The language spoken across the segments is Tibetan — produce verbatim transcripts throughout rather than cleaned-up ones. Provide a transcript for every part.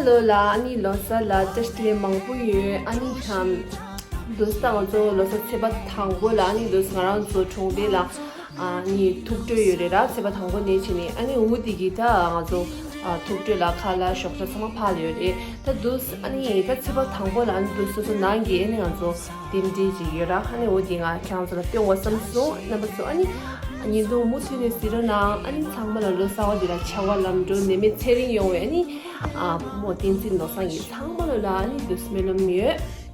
ལོ་ལ་ཨ་ནི་ལོ་གསར་ལ་བཀྲ་ཤིས་བདེ་ལེགས་མང་པོ་ཡོད། ཨ་ནི་ཁམ་དུས་ད་ང་ཚོ་ལོ་གསར་ཚེས་པ་དང་པོ་ལ་ཨ་ནི་དུས་ང་རང་ཚོ་གྲོང་སྡེ་ལ་ཨ་ནི་ཐུག་འགྲོ་ཡོད་རེད་ར། ཚེས་པ་དང་པོ་ནས་བྱས་ནས་ཨ་ནི་འུ་དེ་གི་ད་ང་ཚོ་ཐུག་འགྲོ་ལ་ཁ་ལག་ཞོགས་ཇ་ཚང་མ་ཕར་ལ་ཡོད་རེད། ད་དུས་ཨ་ནི་ད་ཚེས་པ་དང་པོ་ལ་ཨ་ནི་དུས་སོ་སོ་ནང་གི་ཨ་ནི་ང་ཚོ་རྟེན་འབྲེལ་ཅིག་ཡོད་ར། ཨ་ནི་འོ་དེ་ང་ཁྱེད་རང་ཚོ་ལ་སྟོན་དགོས་བསམ་སོང་། རྣམ་པ་ཚོ་ཨ་ནི་ཉིན་ཐོ་མུ་མཐུད་ནས་གཟིགས་རོགས་གནང་། ཨ་ནི་ཚང་མ་ལ་ལོ་གསར་བ་འདི་ལ་ཆར་པ་ལམ་འགྲོ་ནད་མེད་ཚེ་རིང་ཡོང་བའི་ཨ་ནི་ཨ་བུ་མོ་བསྟན་འཛིན་བློ་བཟང་གིས་ཚང་མ་ལ་ལ་ཨ་ནི་དུས་སྨོན་ལམ་ཡོད།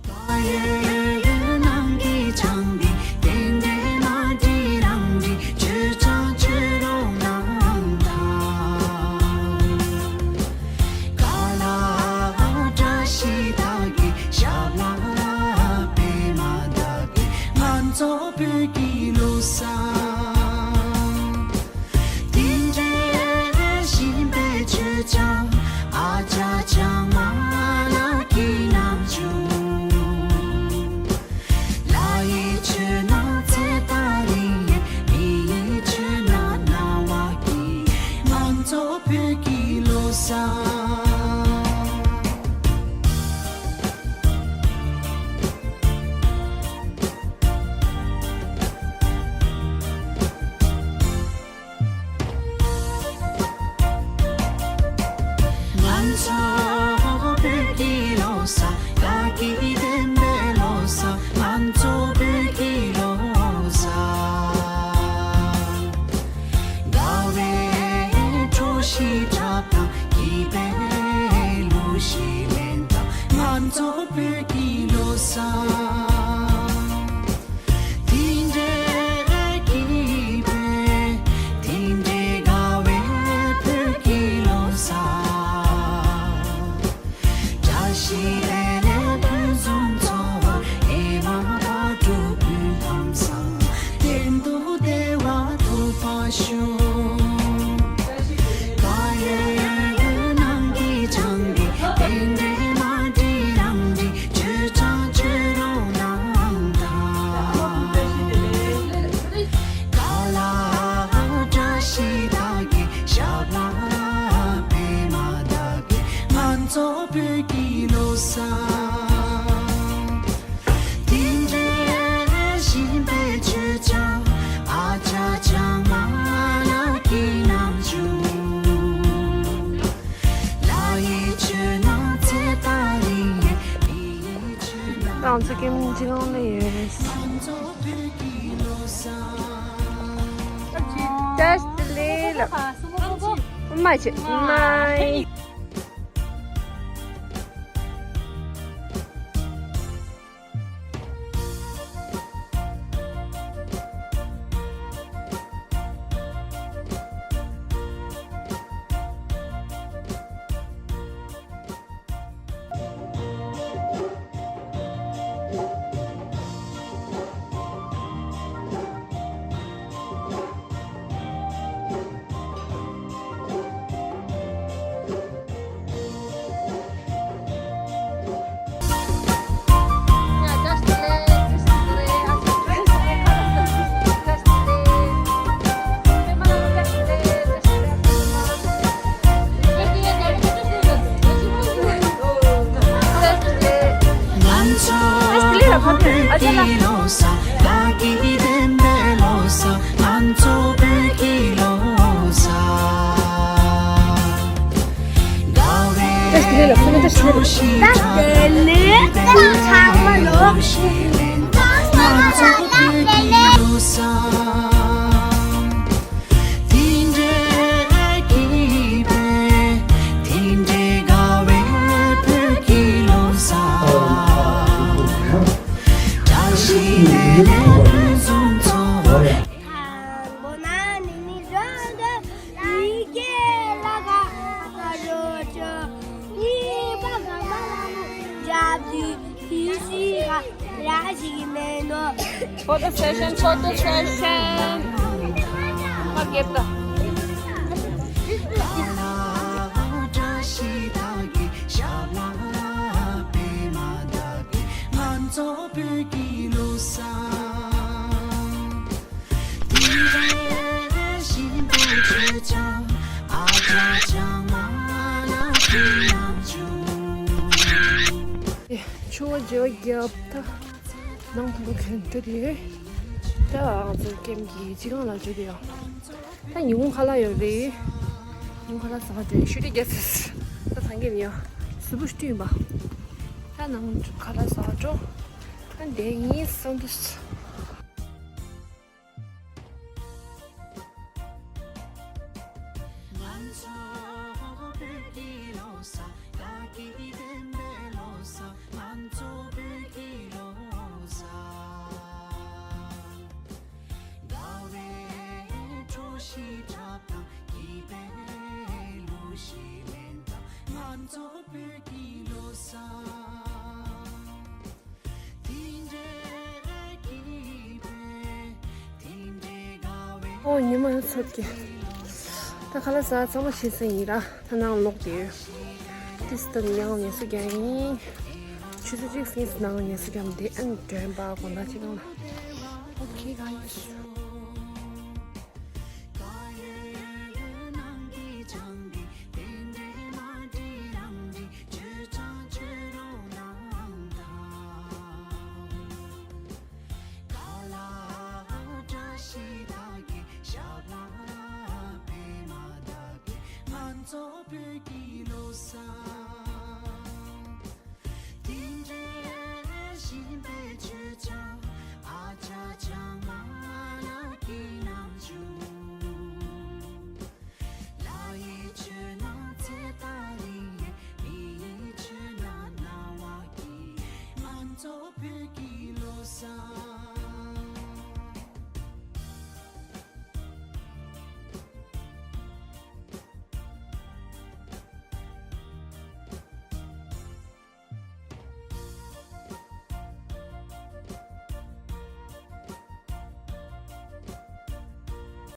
ང་ཚོ་ཀེམ་ཅི་ལོང་ལ་ཡོད། བཀྲ་ཤིས་བདེ་ལེགས་ལ། མ་བྱེད་མ། Photo session, photo session. ཇོ་རྒྱབ་ད། ནང་དུ་གན་ཏུ་རེད། ད་ང་ཚོ་ཀེམ་གྱི་སྤྱི་ཁང་ལ་འགྲོ་གི་ཡོད། ད་ཉིན་གུང་ཁ་ལག་ཡོད་རེད། ཉིན་གུང་ཁ་ལག་ཟ་ག་འགྲོ་ཡོད། ཤུ་ཏི་གེ་སི་ད་ཐང་གི་མི་ཡོད། གཟུགས་པོ་ཤུ་ཏི་ཡིན་པ། ད་ནང་ཁ་ལག་ཟ་ག་འགྲོ། ད་འདི་ཡིན་སོང་དུས། ཨོ་ཉི་མ་ཚོད་ཀྱི། ད་ཁ་ལག་ཟ་ཚང་མ་ཕྱིན་ས་ཡིན་ར། ད་ནང་ལོག་དེ་ཡོད། ཏིས་ཏ་ཉང་ངལ་གསོ་རྒྱག་ཡིན། ཆུ་ཚོད་གཅིག་ཙམ་ནང་ངལ་གསོ་རྒྱག་དེ་ཨན་དྲན་པ་དགོང་དག་ཅིག་ནང་ལ། ཨོ་ཁེ་ག་ཡིན།